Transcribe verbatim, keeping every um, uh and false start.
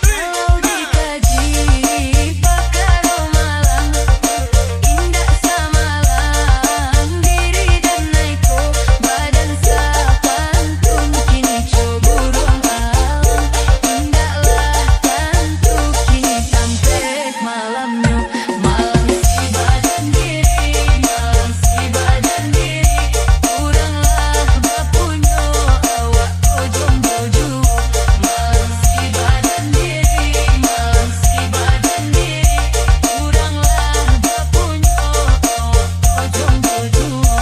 Kalau dikaji pakaro malang, indak samalang diri dan naiko badan sapantun kini co buruang alam, indaklah tantu kini tampek malamnyo. Malang si badan diri, malang si badan diri, urang lah bapunyo awak ojong jo juo. Malang si badan diri, malang si badan diri, urang lah bapunyo awak ojong jo juo.